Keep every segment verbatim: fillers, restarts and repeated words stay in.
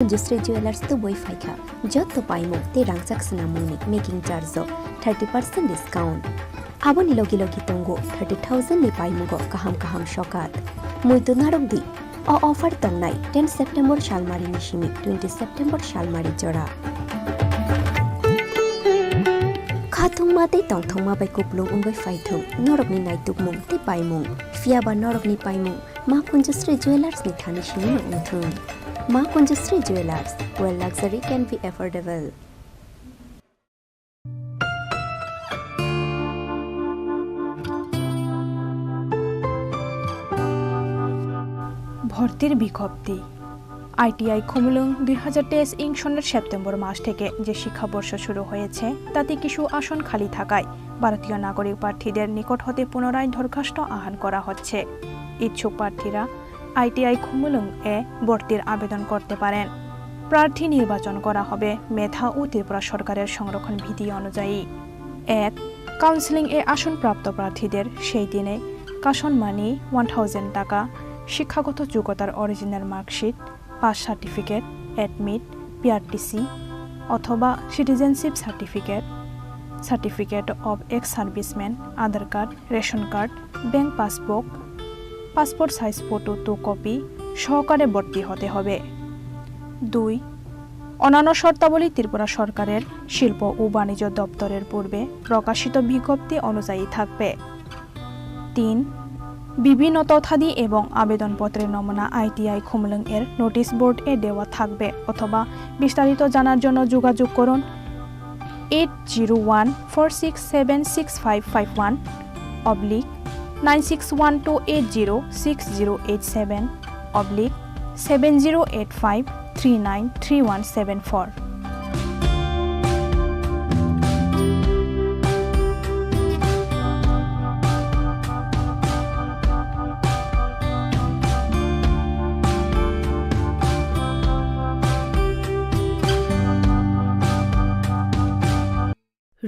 Kunjusri Jewellers tubui phaikha. Jotto paimung tei rangchak swnammungni making charge o thirty percent discount. Aboni logi logi tongo thirty thousand ni paimungo kaham kaham sokat. Muitu narwk di, o offer tongnai ten September salmarini simi twenty September salmari jora. Khathungma tei tongthokma bai kupulung wngwi phaithung norokni naitukmung tei paimung. Phiyaba norokni paimung Ma Kunjusri Jewellers ni thani simi wngthung. Ma Kunjusri Jewellers, where luxury can be affordable. ভর্তির বিজ্ঞপ্তি। আইটিআই খুমুলুং দুই হাজার তেইশ ইং সনের সেপ্টেম্বর মাস থেকে যে শিক্ষাবর্ষ শুরু হয়েছে, তাতে কিছু আসন খালি থাকায় ভারতীয় নাগরিক প্রার্থীদের নিকট হতে পুনরায় দরখাস্ত আহ্বান করা হচ্ছে। ইচ্ছুক প্রার্থীরা আইটিআই খুমুলুং এ ভর্তির আবেদন করতে পারেন। প্রার্থী নির্বাচন করা হবে মেধা ও ত্রিপুরা সরকারের সংরক্ষণ বিধি অনুযায়ী। এক, কাউন্সেলিং এ আসনপ্রাপ্ত প্রার্থীদের সেই দিনে কাশন মানি ওয়ান থাউজেন্ড টাকা, শিক্ষাগত যোগ্যতার original marksheet, pass certificate, admit, PRTC অথবা citizenship certificate, certificate of ex serviceman, Aadhaar card, ration card, bank passbook, passport size photo two copy সহকারে ভর্তি হতে হবে। দুই, অন্যান্য শর্তাবলী ত্রিপুরা সরকারের শিল্প ও বাণিজ্য দপ্তরের পূর্বে প্রকাশিত বিজ্ঞপ্তি অনুযায়ী থাকবে। তিন, বিভিন্ন তথ্যাদি এবং আবেদনপত্রের নমুনা আইটিআই খুমলুং এর নোটিশ বোর্ড এ দেওয়া থাকবে অথবা বিস্তারিত জানার জন্য যোগাযোগ করুন eight zero one four six seven six five five one oblique nine six one two eight zero six zero eight seven oblique seven zero eight five three nine three one seven four.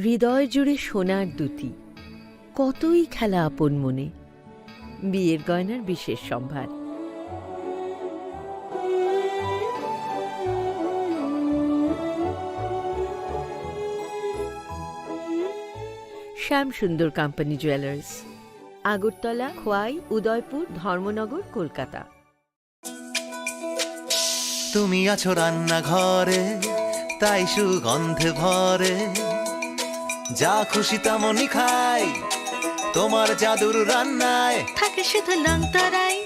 হৃদয় জুড়ে সোনার দ্যুতি, কতই খেলা আপন মনে। বিয়ের গয়নার বিশেষ সম্ভার। শ্যাম সুন্দর কোম্পানি জুয়েলার্স, আগরতলা, খোয়াই, উদয়পুর, ধর্মনগর, কলকাতা। তুমি আছো রান্নাঘরে, তাই সুগন্ধে ভরে। যা খুশি তেমনই খাই, তোমার জাদুর রান্নায়। থাকে শুধু লংতরাই,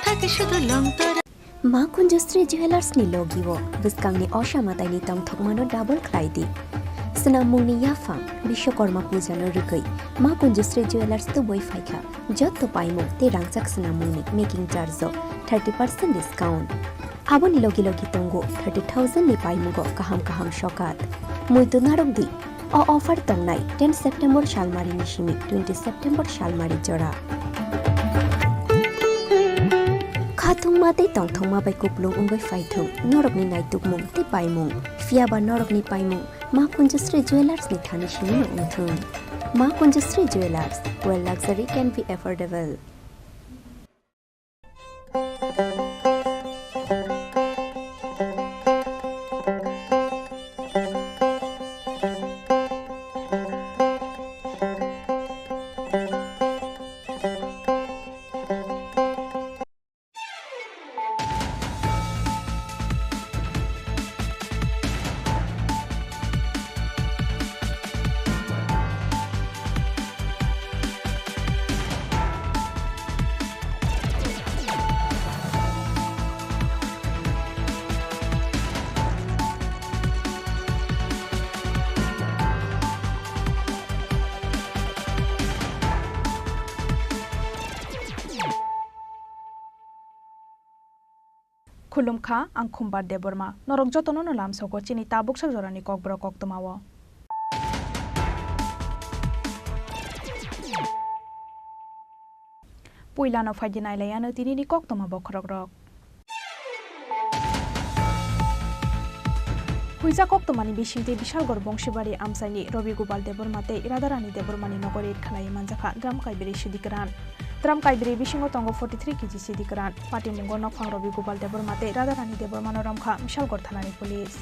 থাকে শুধু লংতরাই। Ma Kunjusri Jewellers ni logi o bwskangni osa mataini tongthokmano double khlai di. Swnammungni yaphang Bishwakarma puja no rwgwi Ma Kunjusri Jewellers tubui phaikha. Jotto paimung tei rangchak swnammungni making charge o thirty percent discount. Aboni logi logi tongo thirty thousand ni paimungo kaham kaham sokat. Muitu narwk di, o offer tongnai ten September salmarini simi twenty September salmari jora. Khathungma tei tongthokma bai kupulung wngwi phaithung norokni naitukmung tei paimung. Phiyaba norokni paimung Ma Kunjusri Jewellers ni thani simi wngthung. Ma Kunjusri Jewellers, where luxury can be affordable. Khulumkha, ang Khumbar Debbarma. Norok jotono no lamsogo chini tabuksa jorani kokborok koktwmao. Puilano phaidi nailaiano tinini koktwma bokhorokrok. Huijak koktwmani bisingtwi Bishalgarh Bongsibari amchaini Robi Gopal Debbarma tei Radharani Debbarmani nogo raid khlaiwi manjakha Gram Kaiberi Sidigwran. Drum kaibri bisingo tongo forty three K G sidi kwran. Patimungo nokphang Robi Gopal Debbarma tei Radharani Debbarmano romkha Bishalgarh thanani police.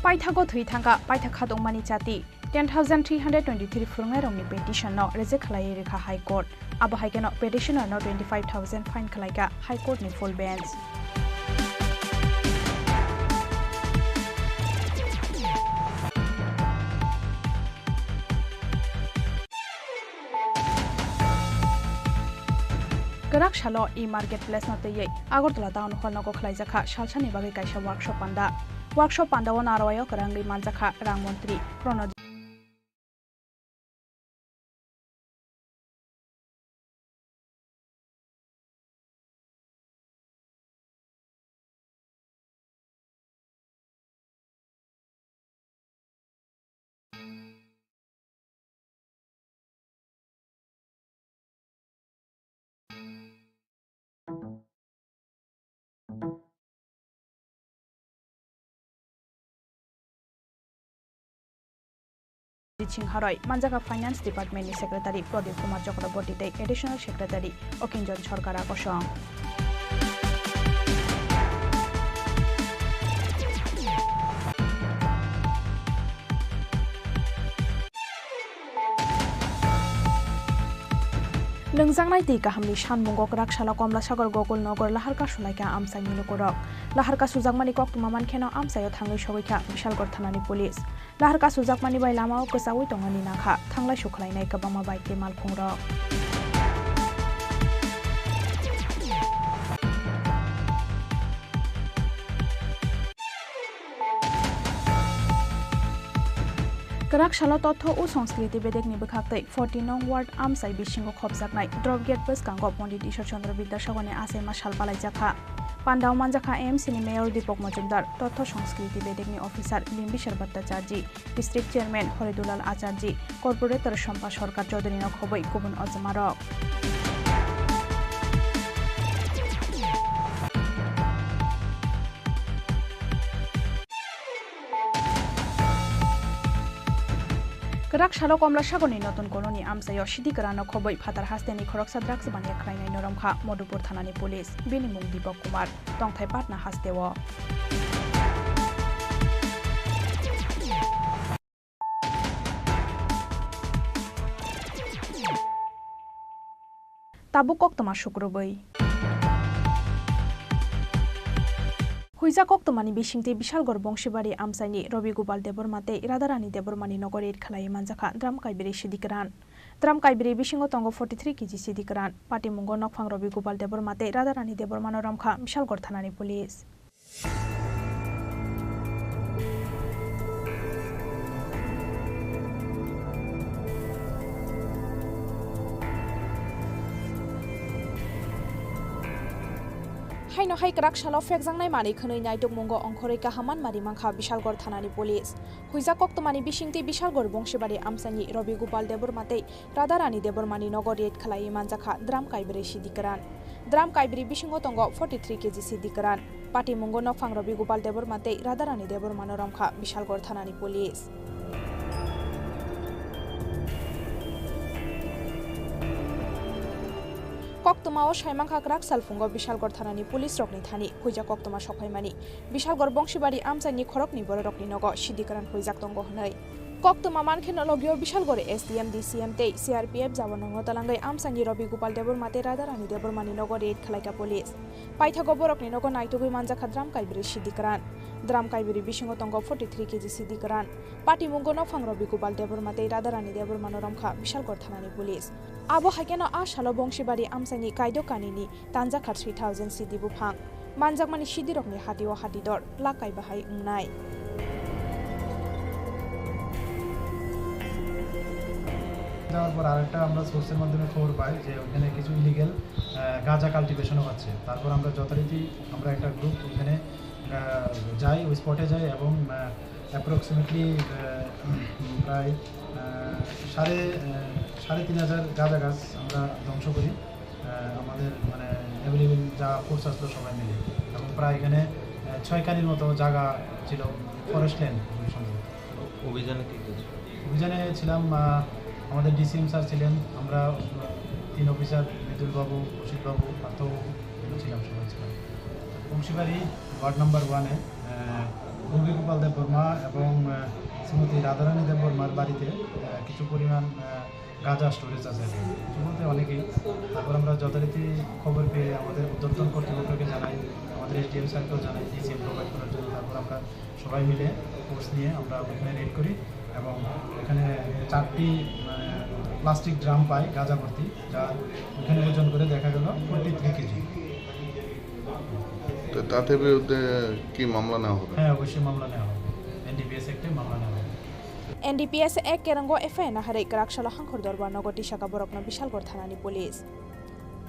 Paithago thwi thangkha paithak khatungmani chati. Ten thousand three hundred twenty-three phwrwngnairokni petition no reject khlaiwi rwkha High Court. Abo hai kheno petitioner no twenty five thousand fine khlaikha High Court ni full bench. Kwrak salo e-market place no twiwi Agartala Town Hall nogo khlaijakha salsani bagwi kaisa workshop panda. Workshop panda o narwai o kwrwngwi manjakha rang montri Pranod. Chingharoi manjaka Finance Department ni Secretary Pradip Kumar Chakraborty tei Additional Secretary Okinjon Sarkar a kosong. Nwngjaknai twi kahamni sanmungo kwrak salo Komlasagar Gokul Nagar laharka sulaikha amchaini lukurok. Laharka sujakmani koktwma mankheno amchaio thangwi sogwikha Bishalgarh thanani police. Laharka sujakmani bai lamao kwchaui tongani nakha thanglai sukhlainai kwbangma bike tei malkhungrok. Kwrak salo Totho o Sanskriti Bedekni bwkhaktwi forty nong ward amchai bisingo khopjaknai drop gate bwskango Pondit Ishwar Chandra Bidyasagarni achaima sal palaijakha. Pandao manjakha A M C ni Mayor Deepak Majumdar, Totho Sanskriti Bedekni officer Bimbisar Bhattacharjee, District Chairman Horidulal Acharjee, Corporator Sompa Sarkar Chaudhary no khobwi kubun ojomarok. Kwrak salo Komlasagarni Notun Colony amchaio sidi kwrano khobwi phatar hasteni khoroksa drugs baniya khlainai noromkha Madhupur thanani police. Bini mung Deepak Kumar, tongthai Patna hasteo. Tabuk koktwma sukrubwi. Huijak koktwmani bisingtwi Bishalgarh Bongsibari amchaini Robi Gopal Debbarma tei Radharani Debbarmani nogo raid khlaiwi manjakha drum kaibri sidi kwran. Drum kaibri bisingo tongo forty three K G sidi kwran. Patimungo nokphang Robi Gopal Debbarma tei Radharani Debbarmano romkha Bishalgarh thanani police. Haino hai kwrak salo phekjaknai manwi khwnwi naitukmungo ongkhorwi kaham manma ri mankha Bishalgarh thanani police. Huijak koktwmani bisingtwi Bishalgarh Bongsibari amchaini Robi Gopal Debbarma tei Radharani Debbarmani nogo raid khlaiwi manjakha drum kaibri sidi kwran. Drum kaibri bisingo tongo forty three K G sidi kwran. Patimungo nokphang Robi Gopal Debbarma tei Radharani Debbarmano romkha Bishalgarh thanani police. Koktwmao saimankha kwrak salphungo Bishalgarh thanani police rokni thani huijak koktwma sokphaimani. Bishalgarh Bongsibari amchaini khoroknwi bororokni nogo sidi kwran huijak tongo hwnwi. Koktwma mankheno logio Bishalgarh S D M, D C M tei C R P F jawanrokno talangwi amchaini Robi Gopal Debbarma tei Radharani Debbarmani nogo raid khlaikha police. Paithago borokni nogo naitugwi manjakha drum kaibri sidi kwran. Drum kaibri bisingo tongo forty three K G sidi kwran. Patimungo nokphang Robi Gopal Debbarma tei Radharani Debbarmano romkha Bishalgarh thanani police. Abo hai kheno a salo Bongsibari amchaini Kaido Kanini tanjakha three thousand sidi buphang. Manjakmani sidirokni hatio hati dor lak kai bahai wngnai. যাওয়ার পর আরেকটা আমরা সোর্সের মাধ্যমে খবর পাই যে ওখানে কিছু ইলিগেল গাঁজা কাল্টিভেশনও হচ্ছে। তারপর আমরা যথারীতি আমরা একটা গ্রুপ ওখানে আহ, যাই, ওই স্পটে যাই এবং অ্যাপ্রক্সিমেটলি প্রায় আহ, সাড়ে আহ, সাড়ে তিন হাজার গাঁজা গাছ আমরা ধ্বংস করি। আহ, আমাদের মানে অ্যাভেলেবল যা ফোর্স আসলো সবাই মিলে। এবং প্রায় এখানে আহ, ছয় কানির মতো জায়গা ছিল, ফরেস্ট ল্যান্ড সম্ভবত। অভিযানে কি কি ছিল? অভিযানে ছিলাম আহ, আমাদের ডিসিএম স্যার ছিলেন, আমরা আহ, তিন অফিসার, মৃদুল বাবু, কৌশিক বাবু, পার্থ বাবু, আমরা ছিলাম, সবাই ছিলাম। বংশীবাড়ি ওয়ার্ড নাম্বার ওয়ানে রবি গোপাল দেববর্মা এবং আহ, শ্রীমতী রাধারানী দেববর্মার বাড়িতে আহ, কিছু পরিমাণ আহ, গাঁজা স্টোরেজ আছে আর কি। কিছু বলতে অনেকেই। তারপর আমরা যথারীতি খবর পেয়ে আমাদের ঊর্ধ্বতন কর্তৃপক্ষকে জানাই, আমাদের এসডিএম স্যারকেও জানাই, ডিসিএম প্রোভাইড করার জন্য। তারপর আমরা সবাই মিলে ফোর্স নিয়ে আমরা ওখানে রেড করি এবং এখানে চারটি মানে প্লাস্টিক ড্রাম পাই গাঁজা ভর্তি, যা ওখানে ওজন করে দেখা গেল ফোর্টি থ্রি কেজি। তো তাদের বিরুদ্ধে কি মামলা নেওয়া হবে? হ্যাঁ, অবশ্যই মামলা নেওয়া হবে, এনডিপিএস অ্যাক্টে মামলা নেওয়া হবে। এনডিপিএস এক কেrango FIR naharwi kwraksalo Hangkhor Dorbar nogo tisaka borokno Bishalgor thanani police.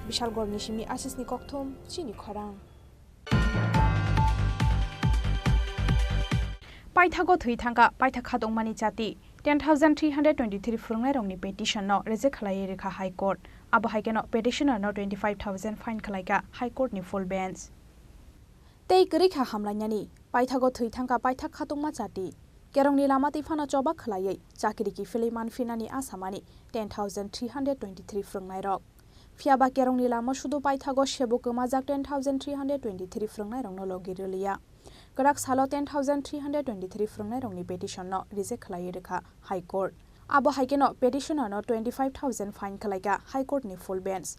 Bishalgorni simi Asisni kokthum chini khorang. Paithago thwi thangkha paithak khatungmani chati, ten thousand three hundred twenty-three phwrwngnairokni petition no reject khlaiwi rwkha High Court. Abo hai kheno petitioner no twenty five thousand fine khlaikha High Court ni full bench. Tei kwrwi kha hamlainani, paithago thwi thangkha paithak khatungma chati. Kerongni lama twi phano choba khlaiwi chakri kiphilwi manphinani asamani ten thousand three hundred twenty-three phwrwngnairok. Phiyaba kerongni lama sudu paithago sebo kwmajak ten thousand three hundred twenty-three phwrwngnairokno logi rwliya. Kwrak salo ten thousand three hundred twenty-three phwrwngnairokni petition no reject khlaiwi rwkha High Court. Abo hai kheno petitioner no twenty five thousand fine khlaikha High Court ni full bench.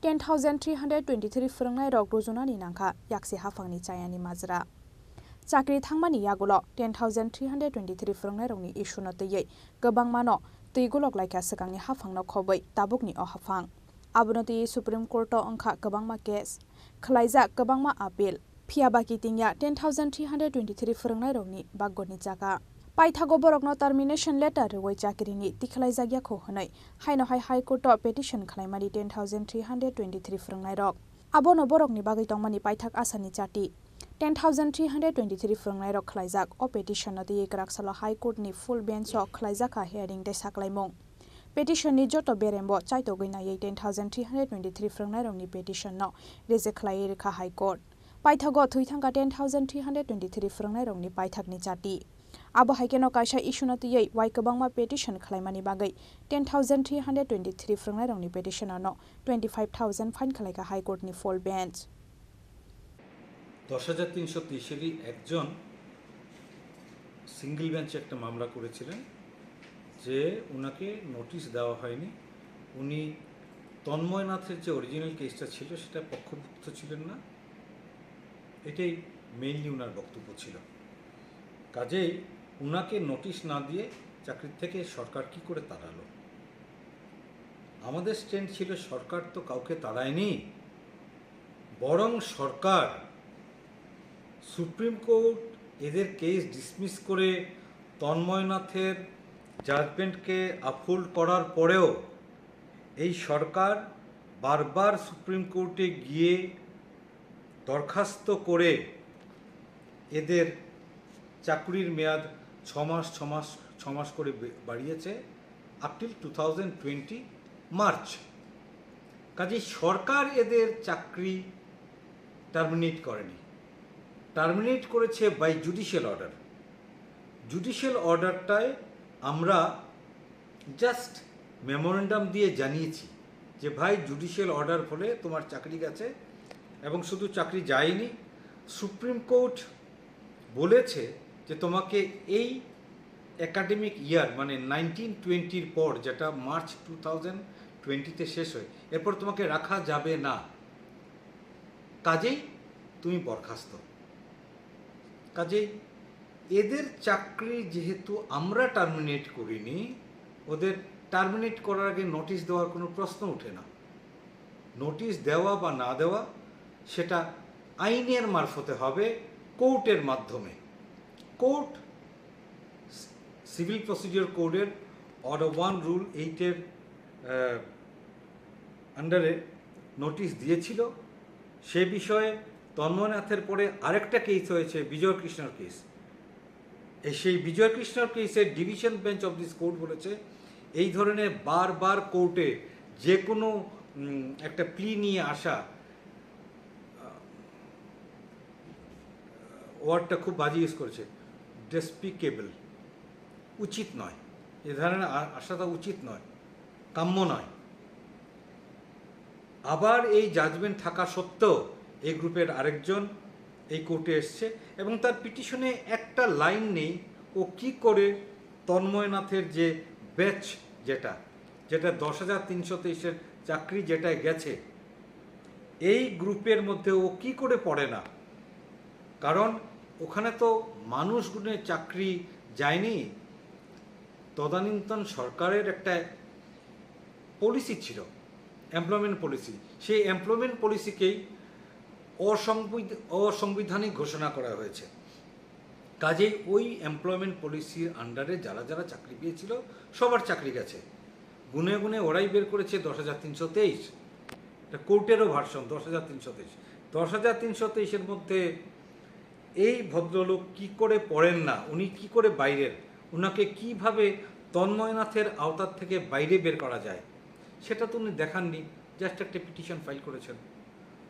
Ten thousand three hundred twenty-three phwrwngnairok rujunani nangkha yaksi haphangni chayani majra. Chakri thangmani yagulo ten thousand three hundred twenty-three phwrwngnairokni issue no twiwi kwbangmano twi gulok laikha swkangni haphangno khobwi tabukni o haphang. Abono twiwi Supreme Court o wngkha kwbangma case, khwlaijak kwbangma appeal. Phiya ba kitingya ten thousand three hundred twenty-three phwrwngnairokni bagorni chaka. Paithago borokno termination letter rwui chakrini tikhlaijakya kho hwnwi haino hai High Court o petition khlaimani ten thousand three hundred twenty-three phwrwngnairok. Abono borokni bagwi tongmani paithak asani chati. Ten thousand three hundred twenty-three phwrwngnairok khlaijak o petition no twiwi kwraksalo High Court ni full bench o khlaijakha hearing tei saklaimung. Petition ni joto berembo chaitogwi naiwi ten thousand three hundred twenty-three phwrwngnairokni petition no reject khlaiwi rwkha High Court. Paithago thwi thangkha ten thousand three hundred twenty-three phwrwngnairokni paithakni chati. Abo hai kheno kaisa issue no twiwi wai kwbangma petition khlaimani bagwi ten thousand three hundred twenty-three phwrwngnairokni petitioner no twenty five thousand fine khlaikha High Court ni full bench. দশ হাজার তিনশো তেইশেরই একজন সিঙ্গেল বেঞ্চে একটা মামলা করেছিলেন যে ওনাকে নোটিশ দেওয়া হয়নি, উনি তন্ময়নাথের যে অরিজিনাল কেসটা ছিল সেটা পক্ষভুক্ত ছিলেন না, এটাই মেইনলি ওনার বক্তব্য ছিল। কাজেই ওনাকে নোটিশ না দিয়ে চাকরির থেকে সরকার কি করে তাড়ালো? আমাদের স্ট্যান্ড ছিল সরকার তো কাউকে তাড়ায়নি, বরং সরকার সুপ্রিম কোর্ট এদের কেস ডিসমিস করে তন্ময়নাথের জাজমেন্টকে আপহোল্ড করার পরেও এই সরকার বারবার সুপ্রিম কোর্টে গিয়ে দরখাস্ত করে এদের চাকরির মেয়াদ ছ মাস, ছ মাস, ছ মাস করে বে-, বাড়িয়েছে, up till two thousand twenty March. কাজেই সরকার এদের চাকরি টার্মিনেট করেনি, টার্মিনেট করেছে বাই জুডিশিয়াল অর্ডার। জুডিশিয়াল অর্ডারটায় আমরা জাস্ট মেমোরেন্ডাম দিয়ে জানিয়েছি যে, "ভাই, জুডিশিয়াল অর্ডার ফলে তোমার চাকরি গেছে।" এবং শুধু চাকরি যায়নি, সুপ্রিম কোর্ট বলেছে যে তোমাকে এই একাডেমিক ইয়ার, মানে নাইনটিন টোয়েন্টির পর, যেটা মার্চ টু থাউজেন্ড টোয়েন্টিতে শেষ হয়, এরপর তোমাকে রাখা যাবে না, কাজেই তুমি বরখাস্ত। কাজেই এদের চাকরি যেহেতু আমরা টার্মিনেট করিনি, ওদের টার্মিনেট করার আগে নোটিশ দেওয়ার কোনো প্রশ্ন ওঠে না। নোটিশ দেওয়া বা না দেওয়া, সেটা আইনের মারফতে হবে, কোর্টের মাধ্যমে। কোর্ট সিভিল প্রসিডিওর কোডের অর্ডার ওয়ান রুল এইটের আন্ডারে নোটিশ দিয়েছিল। সে বিষয়ে তন্ময়নাথের পরে আরেকটা কেস হয়েছে, বিজয় কৃষ্ণর কেস। এই সেই বিজয় কৃষ্ণর কেসের division bench of this court বলেছে, এই ধরনের বারবার কোর্টে যে কোনো উম, একটা প্লি নিয়ে আসা, ওয়ার্ডটা খুব বাজে ইউজ করেছে, ডেসপিকেবল, উচিত নয়, এ ধরনের আ- আশাটা উচিত নয়, কাম্য নয়। আবার এই জাজমেন্ট থাকা সত্ত্বেও এই গ্রুপের আরেকজন এই কোর্টে এসছে এবং তার পিটিশনে একটা লাইন নেই ও কি করে তন্ময়নাথের যে ব্যাচ, যেটা যেটা দশ হাজার তিনশো তেইশের চাকরি যেটা গেছে, এই গ্রুপের মধ্যে ও কি করে পড়ে না? কারণ ওখানে তো মানুষ গুণে চাকরি যায়নি। তদানীন্তন সরকারের একটা পলিসি ছিল, এমপ্লয়মেন্ট পলিসি। সেই এমপ্লয়মেন্ট পলিসিকেই অসংবিধ- অসাংবিধানিক ঘোষণা করা হয়েছে। কাজেই ওই এমপ্লয়মেন্ট পলিসির আন্ডারে যারা যারা চাকরি পেয়েছিল, সবার চাকরি গেছে। গুনে গুনে ওরাই বের করেছে দশ হাজার তিনশো তেইশ। এটা কোর্টেরও ভার্সন, দশ হাজার তিনশো তেইশ। দশ হাজার তিনশো তেইশের মধ্যে এই ভদ্রলোক কি করে পড়েন না, উনি কি করে বাইরের, ওনাকে কিভাবে তন্ময়নাথের আওতার থেকে বাইরে বের করা যায়, সেটা তো উনি দেখাননি, জাস্ট একটা পিটিশন ফাইল করেছেন।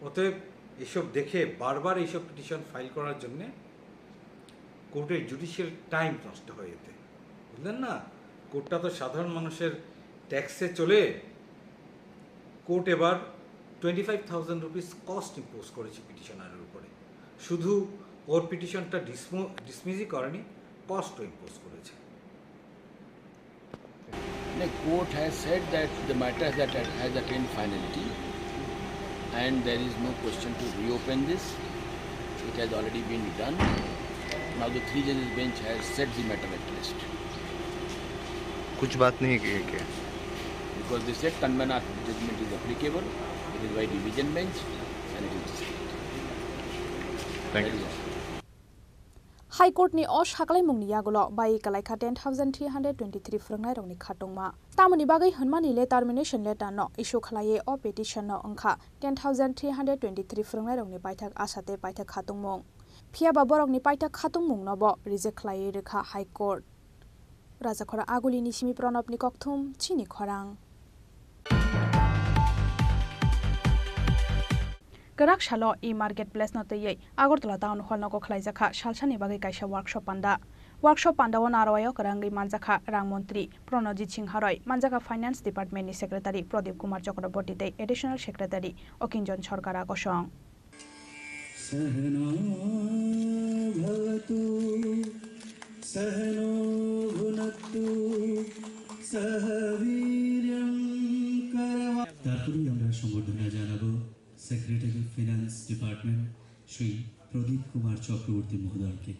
অতএব এসব দেখে বারবার এইসব পিটিশন ফাইল করার জন্যে কোর্টের জুডিশিয়াল টাইম নষ্ট হয় এতে, বুঝলেন না? কোর্টটা তো সাধারণ মানুষের ট্যাক্সে চলে। কোর্ট এবার twenty five thousand rupees cost impose করেছে পিটিশনারের উপরে, শুধু ওর পিটিশনটা ডিসমো ডিসমিসই করেনি, কস্টও ইম্পোজ করেছে। The court has said that the matter that has attained finality and there is no question to reopen this. It has already been done. Now the three judges bench has set the matter at rest कुछ बात नहीं की है क्या? Because they said Tanmana judgment is applicable, it is by division bench and it is decided. Thank That you. is all. High Court ni o saklaimungni yagulo bai kalaikha ten thousand three hundred twenty three phwrwngnairokni khatungma. Tamoni bagwi hwnmani le termination letter no issue khlaiwi o petition no wngkha ten thousand three hundred twenty three phwrwngnairokni paithak asa tei paithak khatungmung. Phiyaba borokni paithak khatungmung no bo reject khlaiwi rwkha High Court. Rajakhora Aguli ni simi Pranab ni kokthum chini khorang. Kwrak salo e-market place no twiwi Agartala Town Hall nogo khlaijakha salsani bagwi kaisa workshop panda. Workshop panda o narwai o kwrwngwi manjakha rang montri Pranojit Singha Roy, manjakha Finance Department ni Secretary Pradip Kumar Chakraborty tei Additional Secretary Okinjon Sarkar Kosong. सहना भवतु सहनो भुनक्तु सह वीर्यं करवा তারপরেই আমরা সম্বর্ধনা জানাবো সেক্রেটারি ফিনান্স ডিপার্টমেন্ট শ্রী প্রদীপ কুমার চক্রবর্তী মহোদয়কে।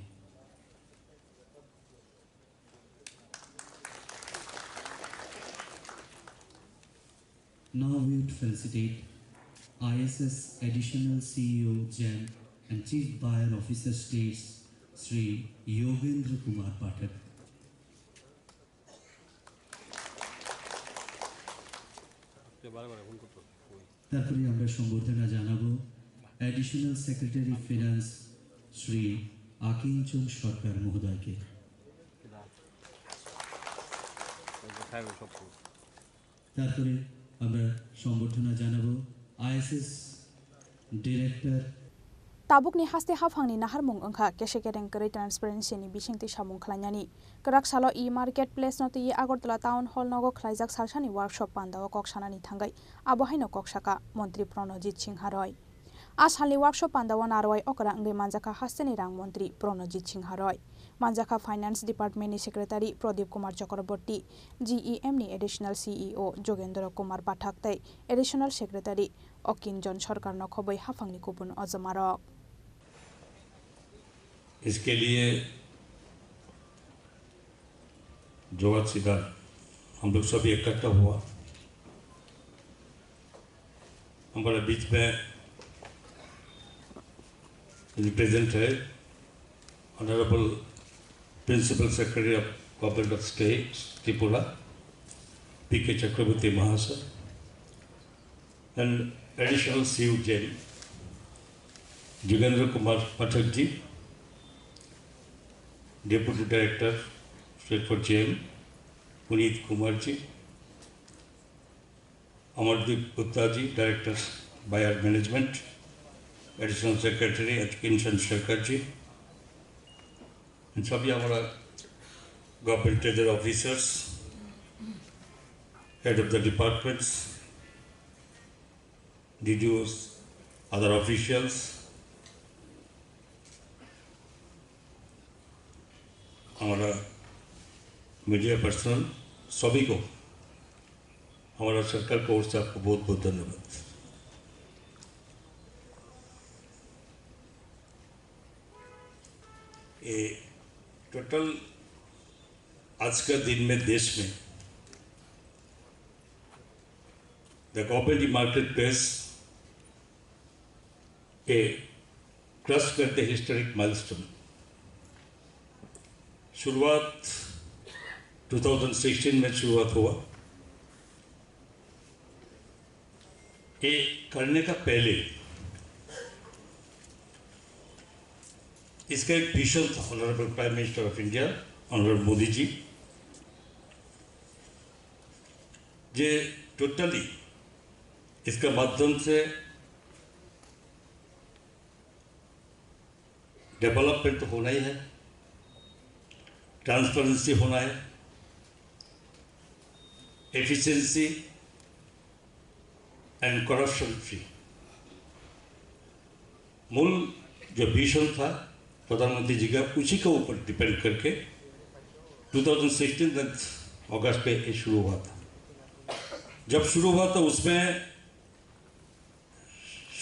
Now we would felicitate I S S Additional C E O J A M and Chief Buyer Officer States Shri Yogendra Kumar Pathak. তারপরে আমরা সম্বর্ধনা জানাবো অ্যাডিশনাল সেক্রেটারি ফিনান্স শ্রী আকিঞ্চন সরকার মহোদয়কে। তারপরে আমরা সম্বর্ধনা জানাবো ISS director Tabukni haste haphangni naharmung wngkha kesekereng kwrwi transparency ni bisingtwi samung khlainani. Kwrak salo e-market place no twiwi Agartala Town Hall nogo khlaijak salsani workshop pandao kok sanani thangwi abo haino kok saka Montri Pranojit Singha Roy. A salni workshop pandao narwai okra wngwi manjakha hasteni rang montri Pranojit Singha Roy, manjakha Finance Department ni Secretary Pradip Kumar Chakraborty, G E M ni Additional C E O Jogendra Kumar Pathak tei Additional Secretary Okinjon Sarkar no khobwi haphangni kubun ojomarok. इसके लिए जवाब सीधा हम लोग सभी इकट्ठा हुआ। हमारे बीच में जो प्रेजेंट है, honourable principal secretary of government of state Tripura, P K Chakraborty महाशय, and additional C U J M, Jogendra Kumar Pathak ji, deputy director, state for J M, Puneet Kumar ji, Amardeep Gupta ji, director, buyer management, additional secretary, Akinson Sarkar ji, সবই আমরা গভর্নমেন্টের officers, head of the departments, ডিডিওস, আদার অফিসিয়ালস, আমরা media person, সবই কো আমরা সরকার কোর্স আপকো বহুত বহুত ধন্যবাদ। ये टोटल आज का दिन में देश में द गवर्नमेंट मार्केट प्लेस के क्रॉस करते हिस्टोरिक माइलस्टोन। शुरुआत ट्वेंटी सिक्सटीन में शुरुआत हुआ। ये करने का पहले इसका एक विजन था honourable prime minister of India, honourable Modi ji, जे टोटली इसका माध्यम से डेवलपमेंट तो होना ही है, ट्रांसपेरेंसी होना है, एफिशिएंसी एंड करप्शन फ्री। मूल जो विजन था प्रधानमंत्री जी का, उसी के ऊपर डिपेंड करके ट्वेंटी सिक्सटीन अगस्त पे ये शुरू हुआ था। जब शुरू हुआ था, उसमें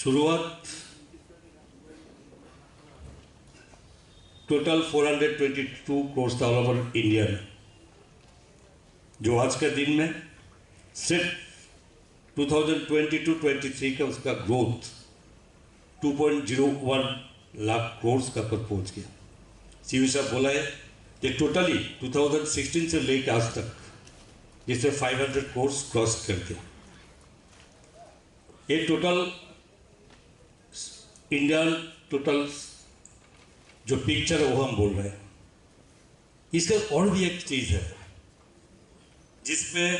शुरुआत total four hundred twenty two crore था ऑल ओवर इंडिया में, जो आज के दिन में सिर्फ twenty twenty two twenty three का उसका growth two point zero one lakh crore का पर पहुंच गया। सीयू साहब बोला है कि टोटली ट्वेंटी सिक्सटीन से लेके आज तक जिसे फ़ाइव हंड्रेड करोड़ क्रॉस कर दिया। ये टोटल इंडियन टोटल जो पिक्चर है, वो हम बोल रहे हैं। इसका और भी एक चीज़ है, जिसमें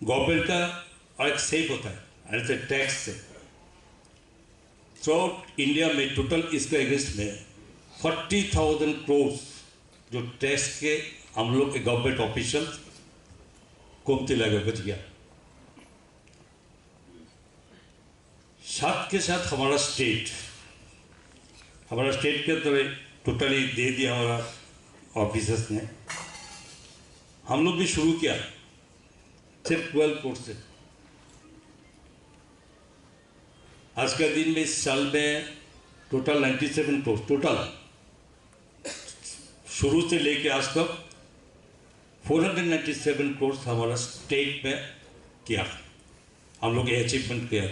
गवर्नमेंट का और एक सेव होता है, यानी टैक्स से। थ्रू आउट इंडिया में टोटल इसके अगेंस्ट में फोर्टी थाउजेंड करोड़ जो टैक्स के हम लोग के गवर्नमेंट ऑफिशियल कमती लगे, बच गया। साथ के साथ हमारा स्टेट, हमारा स्टेट के अंदर टोटली दे दिया हमारा ऑफिसर्स ने। हम लोग भी शुरू किया सिर्फ ट्वेल्व करोड़ से। आज का दिन में इस साल में टोटल नाइन्टी सेवन करोड़, टोटल शुरू से लेके आज तक four hundred ninety seven crore हमारा स्टेट में किया, हम लोग ये अचीवमेंट किया।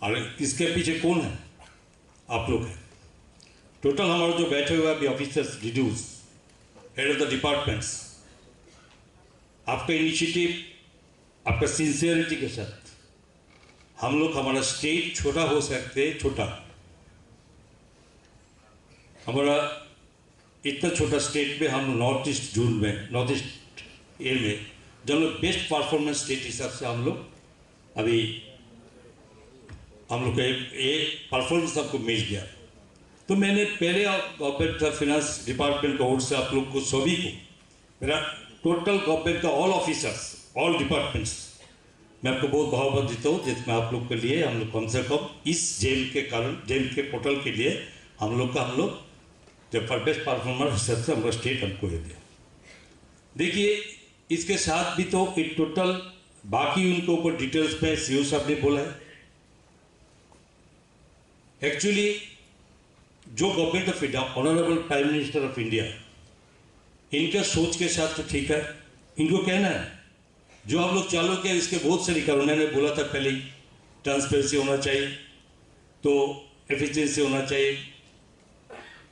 और इसके पीछे कौन है? आप लोग हैं। टोटल हमारा जो बैठे हुए अभी ऑफिसर्स, डीडीओस, हेड ऑफ द डिपार्टमेंट्स, आपका इनिशिएटिव, आपका सिंसियरिटी के साथ हम लोग, हमारा स्टेट छोटा हो सकते, छोटा, हमारा इतना छोटा स्टेट में हम नॉर्थ ईस्ट जोन में, नॉर्थ ईस्ट एरिया में, जब लोग बेस्ट परफॉर्मेंस स्टेट हिसाब से हम लोग अभी, हम लोग को एक, एक परफॉर्मेंस हमको मिल गया। तो मैंने पहले गवर्नमेंट का, फिनेंस डिपार्टमेंट का ओर से आप लोग को, सभी को, मेरा टोटल गवर्नमेंट का ऑल ऑफिसर्स, ऑल डिपार्टमेंट्स, मैं आपको बहुत भाव देता हूँ, जिसमें आप लोग के लिए हम लोग कम से कम इस जेम के कारण, जेम के पोर्टल के लिए हम लोग का, हम लोग जब बेस्ट परफॉर्मर हिसाब से हमारा स्टेट हमको ये दिया। देखिए, इसके साथ भी तो एक टोटल बाकी उनके ऊपर डिटेल्स में सीओ साहब ने बोला है। एक्चुअली जो government of India, honourable prime minister of India, इनका सोच के साथ तो ठीक है, इनको कहना है, जो हम लोग चालू किया, इसके बहुत सारी कारण मैंने बोला था पहले ही, ट्रांसपेरेंसी होना चाहिए, तो एफिशिएंसी होना चाहिए,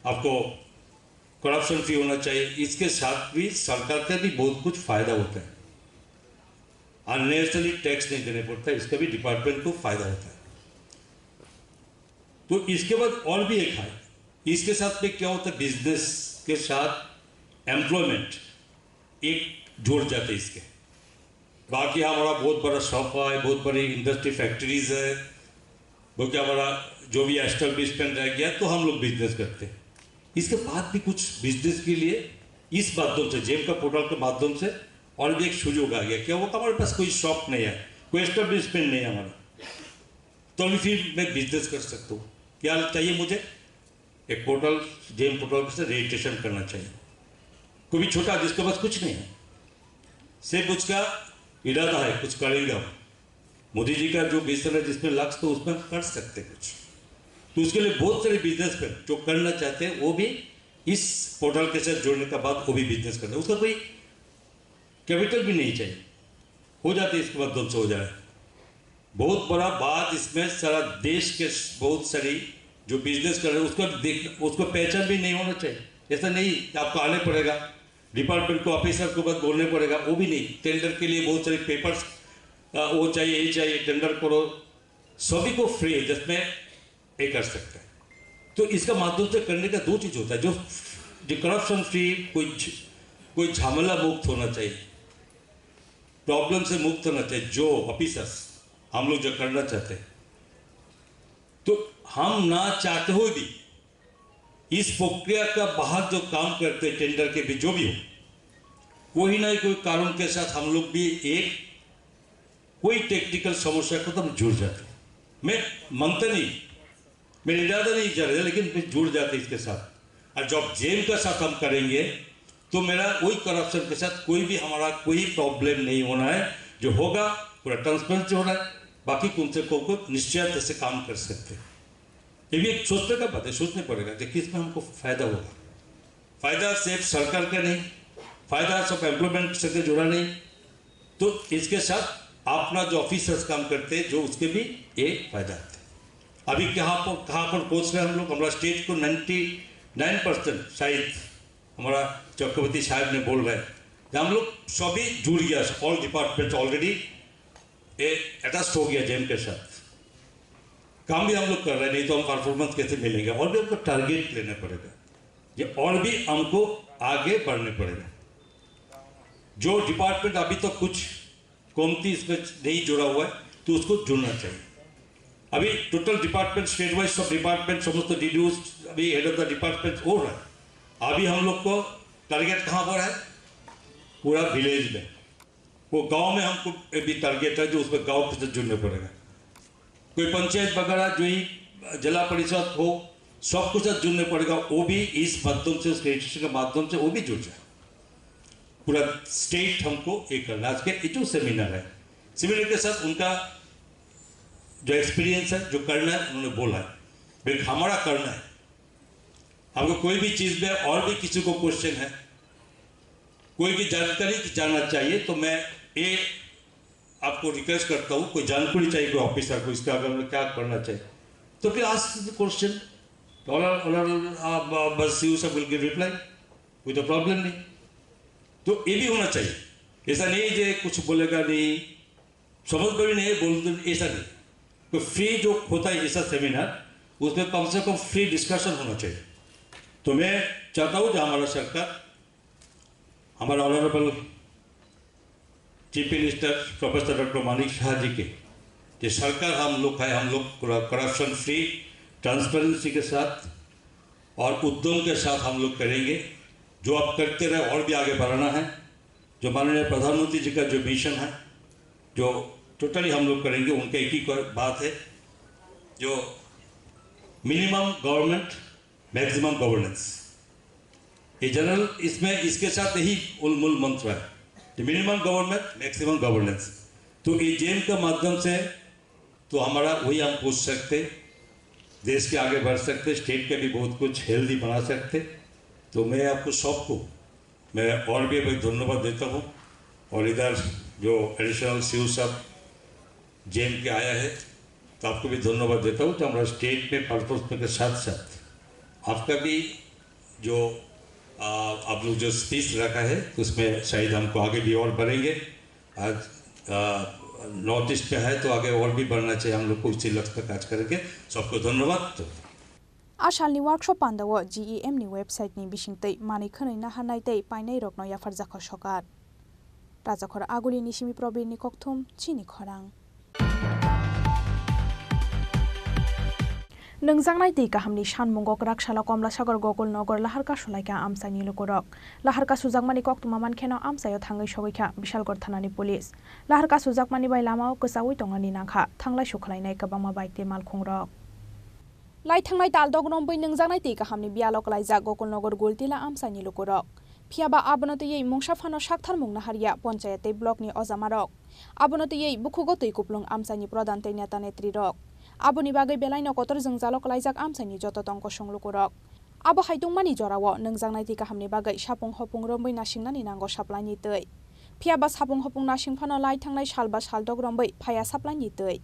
आपको करप्शन फ्री होना चाहिए। इसके साथ भी सरकार का भी बहुत कुछ फायदा होता है, अननेसेसरी टैक्स नहीं देने पड़ता, इसका भी डिपार्टमेंट को फायदा होता है। तो इसके बाद और भी एक है, इसके साथ में क्या होता है, बिजनेस के साथ एम्प्लॉयमेंट एक जोड़ जाते हैं इसके। बाकी हमारा बहुत बड़ा शॉप है, बहुत बड़ी इंडस्ट्री फैक्ट्रीज है, बल्कि हमारा जो भी एस्टेब्लिशमेंट रह गया तो हम लोग बिजनेस करते हैं। इसके बाद भी कुछ बिजनेस के लिए इस माध्यम से, जेम का पोर्टल के माध्यम से और भी एक सुजोग आ गया। क्या वो, हमारे पास कोई शॉप नहीं है, कोई एस्टेब्लिशमेंट नहीं है हमारा, तो भी फिर मैं बिजनेस कर सकता हूँ। क्या चाहिए मुझे? एक पोर्टल, जेम पोर्टल से रजिस्ट्रेशन करना चाहिए। कोई भी छोटा जिसके पास कुछ नहीं है, सिर्फ उसका इरादा है कुछ करेगा, मोदी जी का जो विजन है जिसमें लक्ष्य, तो उसमें कर सकते कुछ। तो उसके लिए बहुत सारे बिजनेसमैन जो करना चाहते हैं, वो भी इस पोर्टल के साथ जुड़ने के बाद वो भी बिजनेस करते हैं। उसका कोई कैपिटल भी नहीं चाहिए, हो जाते, इसके माध्यम से हो जाए। बहुत बड़ा बात इसमें, सारा देश के बहुत सारी जो बिजनेस कर रहे हैं, उसको देख, उसको पहचान भी नहीं होना चाहिए। ऐसा नहीं कि आपको आने पड़ेगा, डिपार्टमेंट को, ऑफिसर को बस बोलने पड़ेगा, वो भी नहीं। टेंडर के लिए बहुत सारे पेपर्स, वो चाहिए, ये चाहिए, टेंडर करो, सभी को फ्री है, जिसमें ये कर सकते हैं। तो इसका माध्यम से करने का दो चीज होता है, जो जो करप्शन फ्री, कोई झ- कोई झमेला मुक्त होना चाहिए, प्रॉब्लम से मुक्त होना चाहिए। जो ऑफिसर्स हम लोग जो करना चाहते हैं, तो हम ना चाहते हुए भी इस प्रक्रिया का बाहर जो काम करते हैं, टेंडर के भी, जो भी हो, कोई ना कोई कारण के साथ हम लोग भी एक कोई टेक्निकल समस्या को तो हम जुड़ जाते हैं। मैं मानता नहीं, मेरा इरादा नहीं जा रहा है, लेकिन मैं जुड़ जाते इसके साथ। और जब जेम का साथ हम करेंगे, तो मेरा वही करप्शन के साथ कोई भी हमारा कोई प्रॉब्लम नहीं होना है। जो होगा, पूरा ट्रांसपेरेंसी होना है। बाकी कौन से कौन को निश्चय से काम कर सकते हैं। ये भी एक सोचने का बात है, सोचने पड़ेगा कि किस में हमको फायदा होगा। फायदा सिर्फ सरकार का नहीं, फायदा सब एम्प्लॉयमेंट से जुड़ा नहीं। तो इसके साथ अपना जो ऑफिसर्स काम करते हैं, जो उसके भी एक फायदा है। अभी कहाँ पर, कहाँ पर पहुँच रहे हैं हम लोग? हमारा स्टेट को नाइन्टी नाइन परसेंट शायद हमारा चक्रवर्ती साहब ने बोल रहे हैं कि हम लोग सभी जुड़ गया, ऑल डिपार्टमेंट ऑलरेडी अटैच हो गया जेम के साथ। काम भी हम लोग कर रहे हैं, नहीं तो हम परफॉर्मेंस कैसे मिलेंगे? और भी हमको टारगेट लेना पड़ेगा, ये और भी हमको आगे बढ़ने पड़ेगा। जो डिपार्टमेंट अभी तक कुछ कमती इसमें नहीं जुड़ा हुआ है, तो उसको जुड़ना चाहिए। अभी टोटल डिपार्टमेंट, स्टेट वाइज सब डिपार्टमेंट, समस्त डीडीओ, अभी हेड ऑफ द डिपार्टमेंट हो रहा है। अभी हम लोग को टारगेट कहाँ पर है? पूरा विलेज में, वो गांव में हमको अभी टारगेट है, जो उसमें गांव के साथ जुड़ने पड़ेगा। कोई पंचायत वगैरह, जो ही जिला परिषद हो, सबको साथ जुड़ने पड़ेगा। वो भी इस माध्यम से, उस रजिस्ट्रेशन के माध्यम से वो भी जुड़ जाए। पूरा स्टेट हमको ये करना है। आज के ये जो सेमिनार है, सेमिनार के साथ उनका जो एक्सपीरियंस है, जो करना है, उन्होंने बोला है, लेकिन हमारा करना है। आपको कोई भी चीज़ में और भी किसी को क्वेश्चन है, कोई भी जानकारी जानना चाहिए, तो मैं ये आपको रिक्वेस्ट करता हूँ, कोई जानकारी चाहिए कोई ऑफिसर को, इसके अगर में क्या करना चाहिए, तो फिर आस्क क्वेश्चन। ऑनर ऑनर बस यू सब विल गिव रिप्लाई, कोई तो प्रॉब्लम नहीं। तो ये भी होना चाहिए। ऐसा नहीं जे कुछ बोलेगा नहीं, समझ में भी नहीं बोल, ऐसा नहीं। तो फ्री जो होता है ऐसा सेमिनार, उसमें कम से कम फ्री डिस्कशन होना चाहिए। तो मैं चाहता हूँ कि हमारा सरकार, हमारा honourable chief minister professor doctor Manik Saha ji के, कि सरकार हम लोग है, हम लोग करप्शन फ्री, ट्रांसपेरेंसी के साथ और उद्यम के साथ हम लोग करेंगे। जो आप करते रहे और भी आगे बढ़ाना है। जो माननीय प्रधानमंत्री जी का जो मिशन है, जो टोटली हम लोग करेंगे, उनका एक ही बात है, जो मिनिमम गवर्नमेंट, मैक्सिमम गवर्नेंस। ये जनरल इसमें, इसके साथ यही मूल मूल मंत्र है कि मिनिमम गवर्नमेंट, मैक्सिमम गवर्नेंस। तो ये जेम के माध्यम से तो हमारा वही हम पूछ सकते, देश के आगे बढ़ सकते, स्टेट के भी बहुत कुछ हेल्दी बना सकते। तो मैं आपको सबको, मैं और भी एक धन्यवाद देता हूँ। और इधर जो एडिशनल सीओ साहब जेम के आया है, तो आपको भी धन्यवाद देता हूँ। तो हमारा स्टेट में पर्पस के साथ साथ आपका भी जो, आ, आप लोग जो स्पीच रखा है, उसमें शायद हमको आगे भी और बढ़ेंगे। आज नॉर्थ ईस्ट में है, तो आगे और भी बढ़ना चाहिए हम लोग को, उसी लक्ष्य का काज करेंगे। सबको धन्यवाद। A salni workshop pandao G E M ni website ni bisingtwi manwi khwnwi naharnai tei painairokno yapharjakha sokar. Rajakhor Aguli ni simi Probir ni kokthum chini khorang. Nwngjaknai twi kahamni sanmungo kwrak salo Komlasagor Gokulnagar lahar kasulaikha amchaini lukurok. Lahar kasujakmani koktwma mankheno amchaio thangwi sogwikha Bishalgarh thanani police. Lahar kasujakmani bai lamao kwchaui tongnani nangkha thanglai sukhlainai kwbangma bike tei malkhungrok. Lai thangnai tal dok rombwi nwngjaknai twi kahamni biyalo kwlaijak Gokulnagar Gultila amchaini lukurok. Phiyaba abono twiwi mungsa phano saktharmung naharya ponchayat tei blockni ojamarok. Abono twiwi bukhugo twi kuplung amchaini pradhan tei neta netrirok. Aboni bagwi belaino kotor jwngjalo kwlaijak amchaini joto tong kosong lukurok. Abo hai tongmani jorao nwngjaknai twi kahamni bagwi sapung hopung rombwi nasingnani nango supplyni twi. Phiyaba sapung hopung nasing phano lai thangnai sal ba sal dok rombwi phaiya supplyni twi.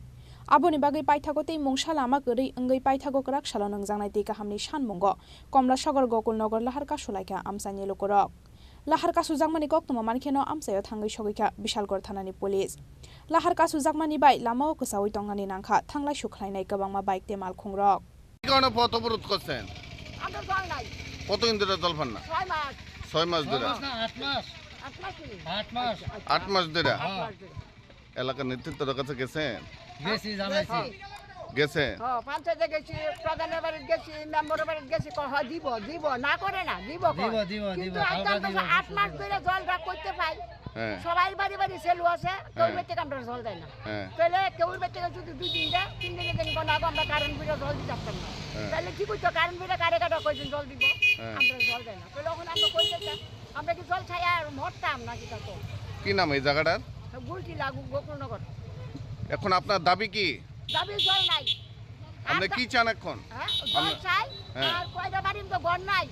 Aboni bagwi paithago tei mungsa lama kwrwi wngwi paithago kwrak salo nwngjaknai twi kahamni sanmungo Komlasagor Gokulnagar lahar kasulaikha amchaini lukurok. Lahar kasujakmani koktwma mankheno amchaio thangwi sogwikha Bishalgarh thanani police. Lahar kasujakmani bai lamao kwchaui tongnani nangkha thanglai sukhlainai kwbangma bike tei malkhungrok. কি কারণে পথ অবরোধ করছেন? আমরা জল নাই। কতদিন ধরে জল পান না? ছয় মাস। ছয় মাছ ধরে? না, আট মাস। আট মাস নি? আট মাস। আট মাস ধরে? হ্যাঁ। আট মাস ধরে। এলাকার নেতৃত্বের কাছে গেছেন? গেছি, জানাইছি। গেছি। গেছে? হ্যাঁ, পঞ্চায়েতে গেছি, প্রধানের বাড়িত গেছি, মেম্বারের বাড়িত গেছি, কয়, "হ্যাঁ, দিব, দিব, না করে না, দিব," কয়। দিব, দিব, দিব, কিন্তু আজকে কালকে আমরা দিব, আট মাস ধরে জলটা করতে পাই। হ্যাঁ। সবাই বাড়ি বাড়ি সেলু আছে, কেউ হ্যাঁ। বাড়ি থেকে আমরা জল দেয় না। হ্যাঁ। তাহলে কেউ বাড়ি থেকে যদি দুই দিন দেয়, তিন দিনের দিন কোনো আগে আমরা কারেন্ট বিলে জল দিতে পারতাম না। হ্যাঁ। তাহলে কি করতো? কারেন্ট বিলে কারে কাটা কয়জন জল দিব? হ্যাঁ। আমরা জল দেয় না। তাহলে ওখানে আমরা কই যেতাম? আমরা কি জল ছাড়া আর মরতাম নাকি তা তো? কি নাম এই জায়গাটার? গুলটিলা, গো-, গোকুলনগর। এখন আপনার দাবি কি? দাবি জল নাই। আপনি আর কি চান এখন? হ্যাঁ, জল আমরা চাই। হ্যাঁ। আর কয়টা বাড়ির তো ঘর নাই।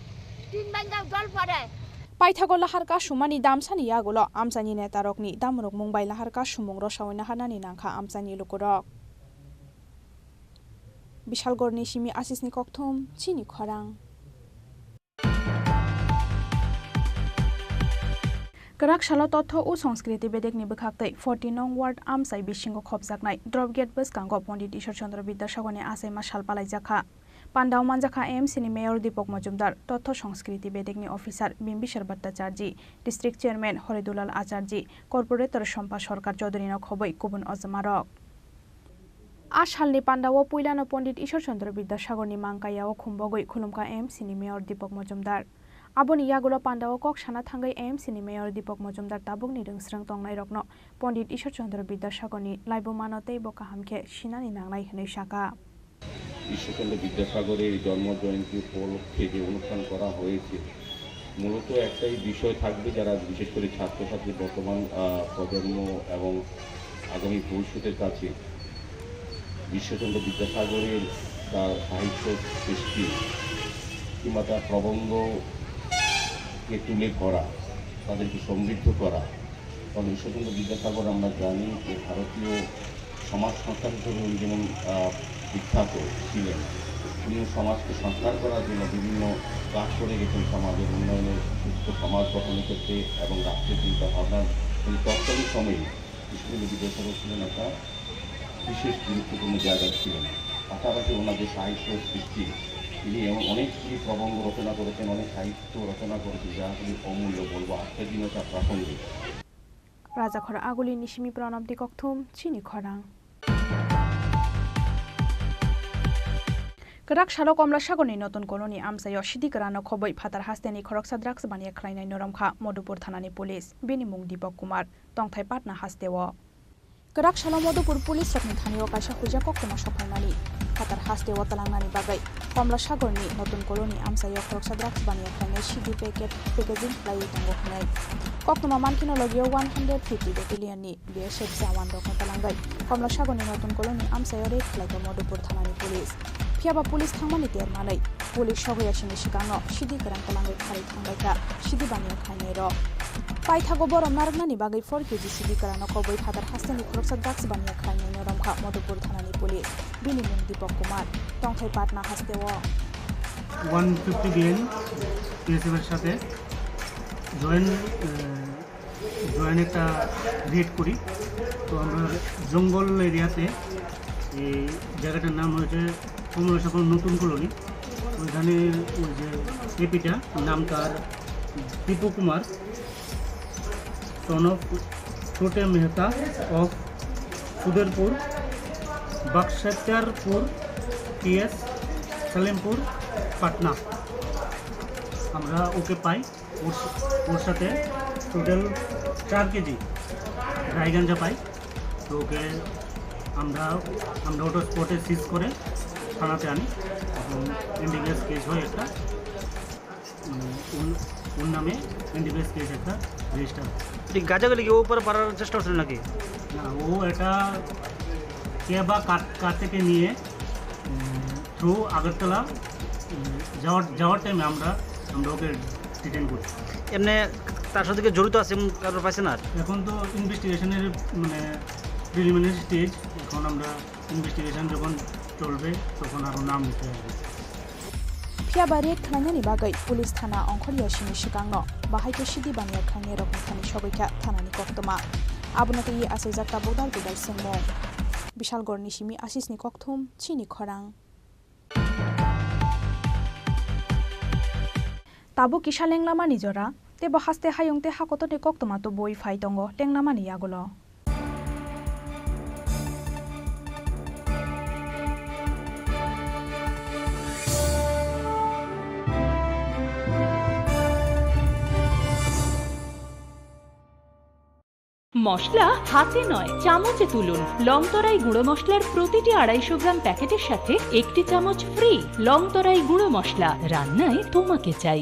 তিন ভাঙ্গা জল পড়ে। Paithago lahar kasumani damsani yagulo amchaini netarokni damrok mung bai lahar kasumung rosaui naharnani nangkha amchaini lukurok. Bishalgarhni simi Asisni kokthum, chini khorang. Kwrak salo totho o Sanskriti Bedekni bwkhaktwi forty nong ward amchai bisingo khopjaknai Drop Gate bwskango Pondit Ishwar Chandra Bidyasagarni achaima sal palaijakha. Pandao manjakha A M C ni Mayor Deepak Majumdar, Totho Sanskriti Bedekni Officer Bimbisar Bhattacharjee, District Chairman Horidulal Acharjee, Corporator Sompa Sarkar Chaudhurino khobwi kubun ojamarok. A salni pandao puilano Pondit Ishwar Chandra Bidyasagarni mangkayao khumbogwi khulumkha A M C ni Mayor Deepak Majumdar. Aboni yagulo pandao kok sana thangwi A M C ni Mayor Deepak Majumdar tabukni rwngsrwng tongnairokno Pondit Ishwar Chandra Bidyasagarni laibumano teibo kaham khe sinani nangnai hwnwi sakha. Ishwarchandra বিদ্যাসাগরের জন্ম জয়ন্তী উপলক্ষে যে অনুষ্ঠান করা হয়েছে, মূলত একটাই বিষয় থাকবে, যারা বিশেষ করে ছাত্রছাত্রী, বর্তমান, আহ, প্রজন্ম এবং আগামী ভবিষ্যতের কাছে ঈশ্বরচন্দ্র বিদ্যাসাগরের তার সাহিত্য সৃষ্টি কিংবা তার প্রবন্ধকে তুলে ধরা, তাদেরকে সমৃদ্ধ করা। কারণ ঈশ্বরচন্দ্র বিদ্যাসাগর আমরা জানি যে ভারতীয় সমাজ সংস্কার হিসেবে উনি যেমন, আহ, বিখ্যাত ছিলেন, উনি সমাজকে সংস্কার করার জন্য বিভিন্ন কাজ করে গেছেন, সমাজের উন্নয়নের ক্ষেত্রে, সমাজ গঠনের ক্ষেত্রে এবং রাষ্ট্রীয় চিন্তা ভাবনার, উনি তৎকালীন সময়ে বিশ্বকবি বিদ্যাসাগর ছিলেন একটা বিশেষ গুরুত্বপূর্ণ জায়গায় ছিলেন। পাশাপাশি ওনার যে সাহিত্য সৃষ্টি, তিনি এমন অনেক কিছু প্রবন্ধ রচনা করেছেন, অনেক সাহিত্য রচনা করেছেন, যা খুবই অমূল্য, বলবো আজকের দিনেও তা প্রাসঙ্গিক। Rajakhor Aguli ni simi Pranab Deepak Kokthum, chini khorang. Kwrak salo Komlasagorni Notun Koloni amchaio sidi kwrano khobwi phatar hasteni khoroksa drugs baniya khlainai noromkha Madhupur thanani police, bini mung Deepak Kumar, tongthai Patna hasteo. Kwrak salo Madhupur police rokni thanio kaisa huijak koktwma sokphaimani. Phatar hasteo tlangnani bagwi Komlasagorni Notun Koloni amchaio khoroksa drugs baniya khlainai sidi packet packaging khlaiwi tongo hwnwi. Koktwma mankheno logio one hundred fifty battalion ni B S F jawan rokno twlangwi Komlasagorni Notun Koloni amchaio raid khlaikha Madhupur thanani police. Phiyaba police thangmani ter manwi police sogwi asini swkangno sidi kwrang twlangwi kharwi thangbaikha sidi baniya khlainairok. Paithago borom narwknani bagwi four K G sidi kwrangno kobwi phatar hasteni khoroksa drugs baniya khlainaino romkha Madhupur thanani police. Bini mung Deepak Kumar, tongthai Patna hasteo. One fifty B N B S F এর সাথে joint, আহ, joint একটা raid করি। তো আমরা জঙ্গল এরিয়াতে, এই জায়গাটার নাম হয়েছে কমলাসাগর নতুন কলোনি। ওইখানে ওই যে এপিটা, নাম তার দীপু কুমার, সন অফ ছোটে মেহতা অফ সুদেরপুর, বাক্সাচারপুর পিএস, সালেমপুর, পাটনা আমরা ওকে পাই। ওর, ওর সাথে টোটাল চার কেজি ড্রাই গাঞ্জা পাই। তো ওকে আমরা, আমরা ওটা স্পটে সিজ করে থানাতে আনি এবং এনডিপিএস কেস হয় একটা, মানে ওর, ওর নামে এনডিপিএস কেস একটা রেজিস্টার। এই গাঁজাগুলি কি ও উপরে পারার চেষ্টা করছিল নাকি? না, ও এটা কে বা কার, কার থেকে নিয়ে, উম, থ্রু আগরতলা, উম, যাওয়ার, যাওয়ার টাইমে আমরা, আমরা ওকে ডিটেইন করি। এমনি তার সাথে কি জড়িত আছে এমন কারোর পাইছেন আর? এখন তো ইনভেস্টিগেশনের, মানে, প্রিলিমিনারি স্টেজ। এখন আমরা ইনভেস্টিগেশন যখন চলবে, তখন আরও নাম উঠে আসবে। Phiya ba raid khlainani bagwi police thana ongkhorya sini swkangno bahai khe sidi baniya khlainairokni thani sogwi kha thanani koktwma. Abono twiwi achaijak tabuk dal bedal swngmung. Bishalgarhni simi Ashisni kokthum, chini khorang. Tabuk kisa lenglamani jora, teibo haste hayung tei hakotorni koktwma tubui phai tongo lenglamani yagulo. মশলা হাতে নয়, চামচে তুলুন। লংতরাই গুঁড়ো মশলার প্রতিটি আড়াইশো গ্রাম প্যাকেটের সাথে একটি চামচ ফ্রি। লংতরাই গুঁড়ো মশলা, রান্নায় তোমাকে চাই।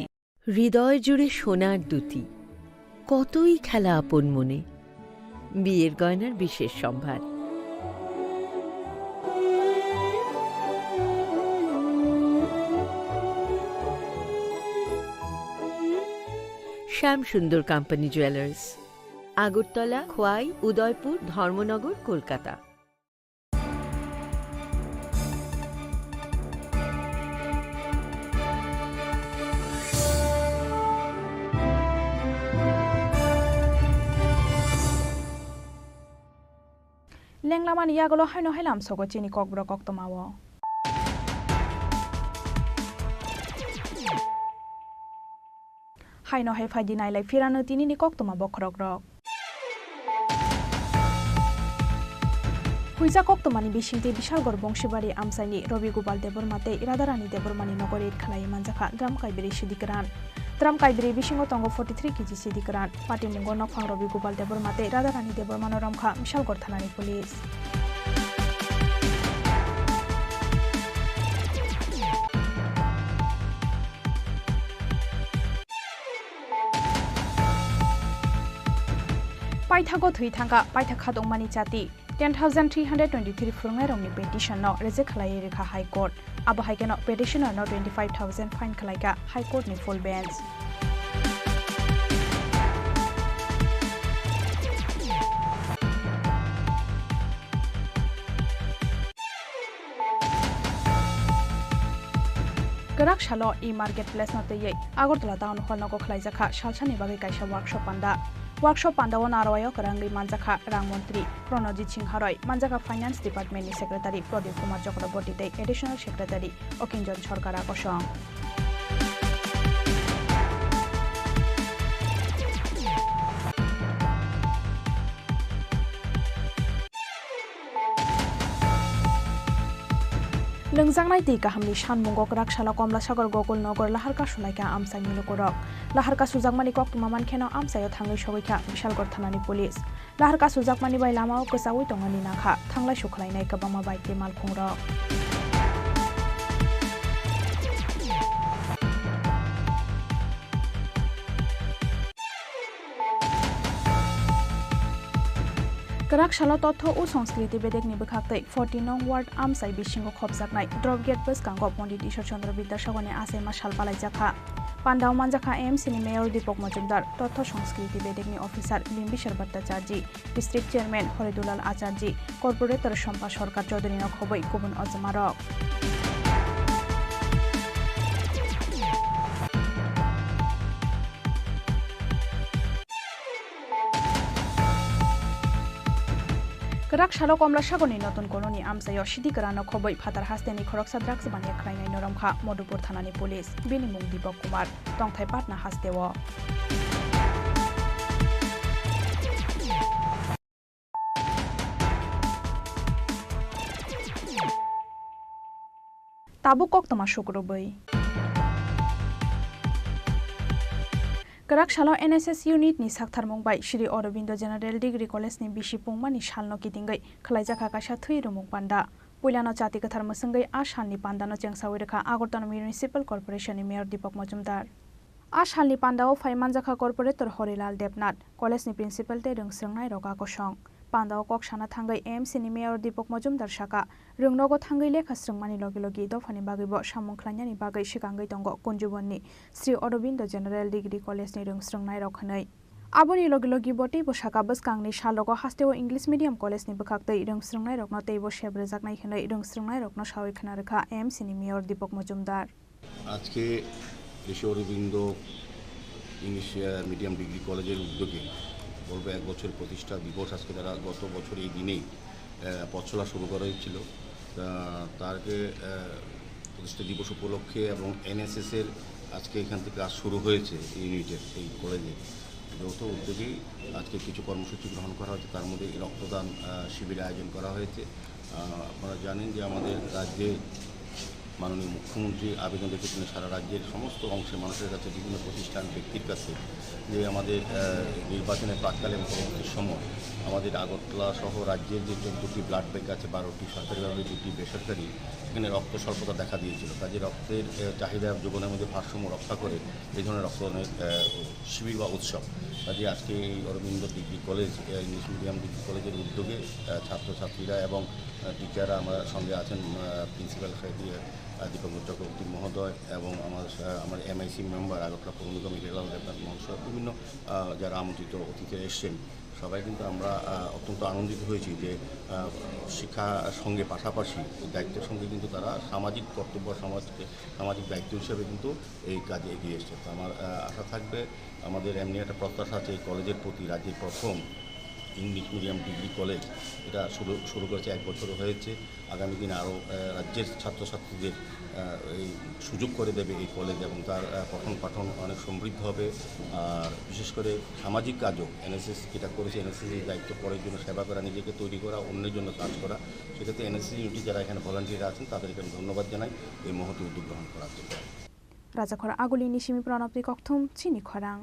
হৃদয় জুড়ে সোনার দ্যুতি, কতই খেলা আপন মনে। বিয়ের গয়নার বিশেষ সম্ভার। শ্যাম সুন্দর কোম্পানি জুয়েলার্স, আগরতলা, খোয়াই, উদয়পুর, ধর্মনগর, Kolkata. Lenglamani yagulo haino hai lamsogo chini kokborok koktwmao. Haino hai phaidi nailai phirano tinini koktwma bokhorokrok. Huijak koktwmani bisingtwi Bishalgarh Bongsibari amchaini Robi Gopal Debbarma tei Radharani Debbarmani nogo raid khlaiwi manjakha drum kaibri sidi kwran. Drum kaibri bisingo tongo forty three kg sidi kwran. Patimungo nokphang Robi Gopal Debbarma tei Radharani Debbarmano romkha Bishalgarh thanani police. Paithago thwi thangkha paithak khatungmani chati. Ten thousand three hundred twenty-three phwrwngnairokni petition no reject khlaiwi rwkha High Court. Abo hai kheno petitioner no twenty-five thousand fine khlaikha High Court ni full bench. Kwrak salo e-market place no twiwi Agartala Town Hall nogo khlaijakha salsani bagwi kaisa workshop panda. Workshop pandao narwai o kwrwngwi manjakha rang montri Pranojit Singha Roy, manjakha Finance Department ni Secretary Pradip Kumar Chakraborty tei Additional Secretary Okinjon Sarkar Akosong. Lwngjaknai twi kahamni sanmungo kwrak salo Komlasagor Gokulnagar laharka sulaikha amchaini lukurok. Laharka sujakmani koktwma mankheno amchaio thangwi sogwikha Bishalgarh thanani police. Laharka sujakmani bai lamao kwchaui tongani nakha thanglai sukhlainai kwbangma bike tei malkhungrok. Kwrak salo Totho o Sanskriti Bedekni bwkhaktwi forty nong ward amchai bisingo khopjaknai drop gate bwskango Pondit Ishwar Chandra Bidyasagarni achaima sal palaijakha. Pandao manjakha A M C ni Mayor Deepak Majumdar, Totho Sanskriti Bedekni officer Bimbisar Bhattacharjee, District Chairman Horidulal Acharjee, Corporator Sompa Sarkar Chaudhuryno khobwi kubun ojomarok. Kwrak salo Komlasagorni Notun Koloni amchaio sidi kwrano khobwi phatar hasteni khoroksa drugs baniya khlainai noromkha Madhupur thanani police. Bini mung Deepak Kumar, tongthai Patna hasteo. Abo koktwma sukrubwi. Kwrak salo N S S unit ni saktharmung bai Shri Aurobindo General Degree College ni bisi pungmani salno kitingwi khwlaijakha kaisa thwi rwmung panda. Puilano chati kwthar mwswngwi a salni pandano chengsawi rwkha Agartala Municipal Corporation ni Mayor Deepak Majumdar. A salni pandao phai manjakha Corporator Horilal Debnath, college ni principal tei rwng swrwngnairok a kosong. Pandao kok sana thangwi A M C ni Mayor Deepak Majumdar saka, rwngnogo thangwi lekha swrwngmani logi logi dophani bagwibo samung khlainani bagwi swkangwi tongo Kunjubonni Sri Aurobindo General Degree College ni rwng swrwngnairok hwnwi. Aboni logi logi bo teibo saka, bwskangni salrogo hasteo English medium college ni bwkhaktwi rwng swrwngnairokno teibo sep rwjaknai hwnwi rwng swrwngnairokno sawi khna rwkha A M C ni Mayor Deepak Majumdar. আজকে শ্রী অরবিন্দ ইংলিশ, আহ, medium degree কলেজের উদ্যোগে বলবো এক বছর প্রতিষ্ঠা দিবস। আজকে তারা গত বছর এই দিনেই, আহ, পথচলা শুরু করা হয়েছিল। তা-, তার আগে, আহ, প্রতিষ্ঠা দিবস উপলক্ষে এবং এনএসএস এর আজকে এখান থেকে কাজ শুরু হয়েছে ইউনিটের এই কলেজে। যৌথ উদ্যোগেই আজকে কিছু কর্মসূচি গ্রহণ করা হয়েছে, তার মধ্যে এই রক্তদান, আহ, শিবির আয়োজন করা হয়েছে। আহ, আপনারা জানেন যে আমাদের রাজ্যে মাননীয় মুখ্যমন্ত্রী আবেদন রেখেছেন সারা রাজ্যের সমস্ত অংশের মানুষের কাছে, বিভিন্ন প্রতিষ্ঠান, ব্যক্তির কাছে যে আমাদের, আহ, নির্বাচনের প্রাক্কালে এবং পরবর্তী সময় আমাদের আগরতলা সহ রাজ্যের যে চোদ্দটি ব্লাড ব্যাংক আছে, বারোটি সরকারিভাবে, দুটি বেসরকারি, সেখানে রক্ত স্বল্পতা দেখা দিয়েছিল। কাজে রক্তের, আহ, চাহিদা যোগানের মধ্যে ভারসাম্য রক্ষা করে এই ধরনের রক্তদানের, আহ, শিবির বা উৎসব। কাজে আজকে এই অরবিন্দ ডিগ্রি কলেজ, আহ, ইংলিশ মিডিয়াম ডিগ্রি কলেজের উদ্যোগে, আহ, ছাত্রছাত্রীরা এবং, আহ, টিচাররা আমার সঙ্গে আছেন, আহ, প্রিন্সিপাল সাহেব, আহ, দীপঙ্কর চক্রবর্তী মহোদয় এবং আমার, আহ, আমার এমআইসি মেম্বার আগরতলা পৌর নিগম হিরালাল দেবনাথ মহোদয় সহ বিভিন্ন, আহ, যারা আমন্ত্রিত অতিথি এসেছেন, সবাই কিন্তু আমরা, আহ, অত্যন্ত আনন্দিত হয়েছি যে, আহ, শিক্ষার সঙ্গে পাশাপাশি এই দায়িত্বের সঙ্গে কিন্তু তারা সামাজিক কর্তব্য, সমাজকে, সামাজিক দায়িত্ব হিসেবে কিন্তু এই কাজে এগিয়ে এসছে। তো আমার, আহ, আশা থাকবে, আমাদের এমনি একটা প্রত্যাশা আছে এই কলেজের প্রতি, রাজ্যের প্রথম ইংলিশ মিডিয়াম ডিগ্রি কলেজ, এটা শুরু, শুরু করেছে, এক বছর হয়েছে। আগামী দিনে আরও, আহ, রাজ্যের ছাত্রছাত্রীদের, আহ, এই সুযোগ করে দেবে এই কলেজ এবং তার, আহ, পঠন পাঠন অনেক সমৃদ্ধ হবে। আর বিশেষ করে সামাজিক কাজও এনএসএস যেটা করেছে, এনএসএস এর দায়িত্ব পরের জন্য সেবা করা, নিজেকে তৈরি করা, অন্যের জন্য কাজ করা। সেক্ষেত্রে এনএসএস ইউনিটে যারা এখানে ভলান্টিয়ার আছেন, তাদেরকে আমি ধন্যবাদ জানাই এই মহতী উদ্যোগ গ্রহণ করার জন্য। Rajakhor Aguli ni simi Pranab ni kokthum chini khorang.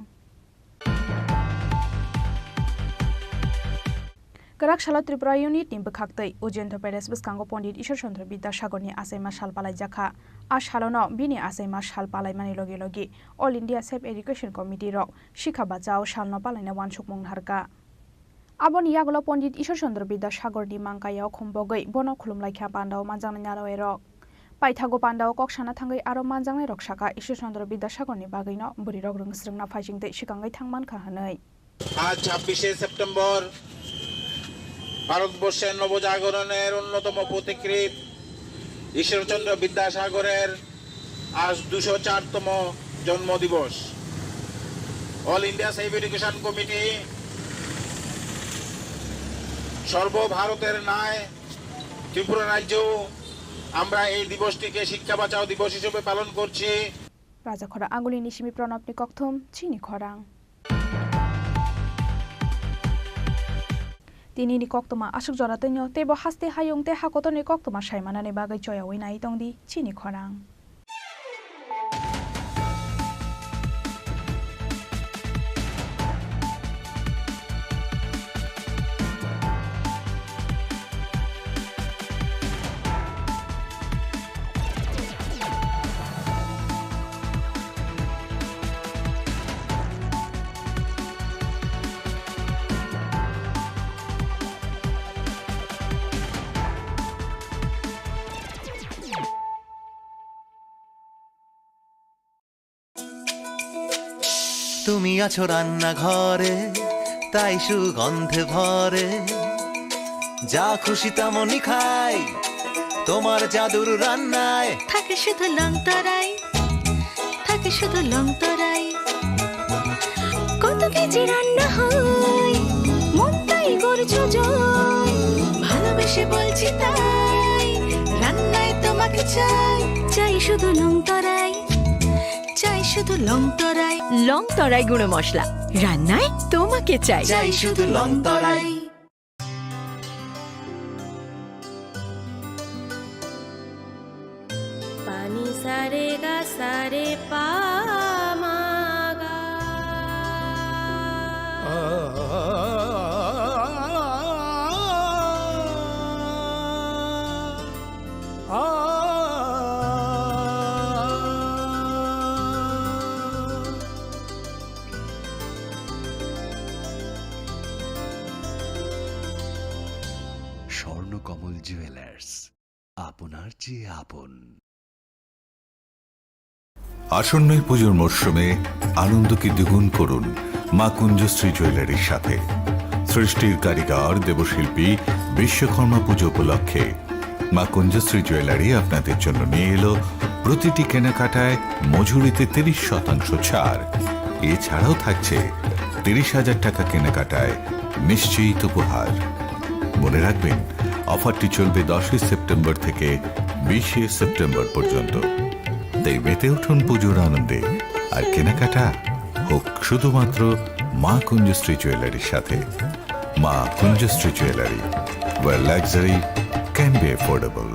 Kwrak salo Tripura unit ni bwkhaktwi Ujendra Palace bwskango Pondit Ishwar Chandra Bidyasagar ni achaima sal palaijakha. A salono bini achaima sal palaimani logi logi All India Self Education Committee rok Sikha Bachao salno palaina uansukmung narwkha. Aboni yagulo Pondit Ishwar Chandra Bidyasagar ni mangkaya o khombogwi bono khulumlaikha pandao manjaknai naroerok. Paithago pandao kok sana thangwi aro manjaknairok sakha, Ishwar Chandra Bidyasagar ni bagwino bwrwirok rwng swrwngna phaisingtwi swkangwi thang mankha hwnwi. আজ ছাব্বিশে সেপ্টেম্বর ভারতবর্ষের নবজাগরণের অন্যতম পথিকৃৎ ঈশ্বরচন্দ্র বিদ্যাসাগরের আজ দুশো চারতম জন্মদিবস। All India self education committee সর্বভারতের ন্যায় ত্রিপুরা রাজ্যেও আমরা এই দিবসটিকে শিক্ষা বাঁচাও দিবস হিসেবে পালন করছি। Rajakhor Aguli ni simi Pranab ni kokthum chini khorang. Tini ni koktwma aswk jora twino teibo haste hayung tei hakotor ni koktwma saimanani bagwi choyawi nai tongdi chini khorang. তুমি আছো রান্নাঘরে, তাই সুগন্ধে ভরে। যা খুশি তেমনই খাই, তোমার জাদুর রান্নায়। থাকে শুধু লং তরাই, থাকে শুধু লং তরাই। কত কেজি রান্না হয়, মনটাই করছো জয়। ভালোবেসে বলছি তাই, রান্নায় তোমাকে চাই, চাই শুধু লং তরাই। চাই শুধু লং তরাই। লং তরাই গুঁড়ো মশলা, রান্নায় তোমাকে চাই। চাই শুধু লং তরাই। Sa re ga sa re pa ma ga. Swarnakamal jewellers, আপনার চেয়ে আপন। আসন্ন এই পুজোর মরশুমে আনন্দকে দ্বিগুণ করুন মা কুঞ্জশ্রী জুয়েলারির সাথে। সৃষ্টির কারিগর দেবশিল্পী বিশ্বকর্মা পুজো উপলক্ষে মা কুঞ্জশ্রী জুয়েলারি আপনাদের জন্য নিয়ে এলো প্রতিটি কেনাকাটায় মজুরিতে তিরিশ শতাংশ ছাড়। এছাড়াও থাকছে তিরিশ হাজার টাকা কেনাকাটায় নিশ্চিত উপহার। মনে রাখবেন, অফারটি চলবে দশই সেপ্টেম্বর থেকে বিশে সেপ্টেম্বর পর্যন্ত। তাই মেতে উঠুন পুজোর আনন্দে, আর কেনাকাটা হোক শুধুমাত্র মা কুঞ্জশ্রী জুয়েলারির সাথে। মা কুঞ্জশ্রী jewellery, where luxury can be affordable.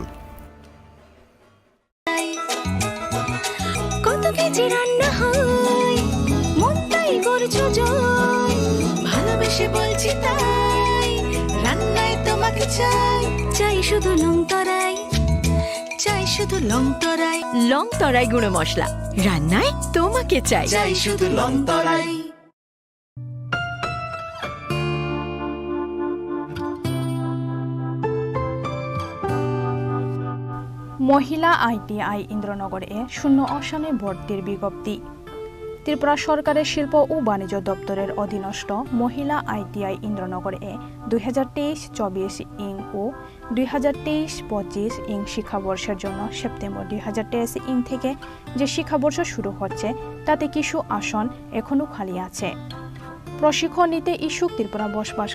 কত কেজি রান্না হয়, মনটাই করছো জয়। ভালোবেসে বলছি তাই, রান্নায় তোমাকে চাই। চাই শুধু লং তরাই, চাই শুধু লং তরাই। লং তরাই গুঁড়ো মশলা, রান্নায় তোমাকে চাই। চাই শুধু লং তরাই। মহিলা আইটিআই ইন্দ্রনগরে শূন্য আসনে ভর্তির বিজ্ঞপ্তি। ত্রিপুরা সরকারের শিল্প ও বাণিজ্য দপ্তরের অধীনস্থ মহিলা আইটিআই ইন্দ্রনগরে দুই হাজার তেইশ চব্বিশ ইং ও দুই হাজার তেইশ পঁচিশ ইং শিক্ষাবর্ষের জন্য সেপ্টেম্বর দুই হাজার তেইশ ইং থেকে যে শিক্ষাবর্ষ শুরু হচ্ছে, তাতে কিছু আসন এখনও খালি আছে। প্রশিক্ষণ নিতে ইচ্ছুক ত্রিপুরা বসবাস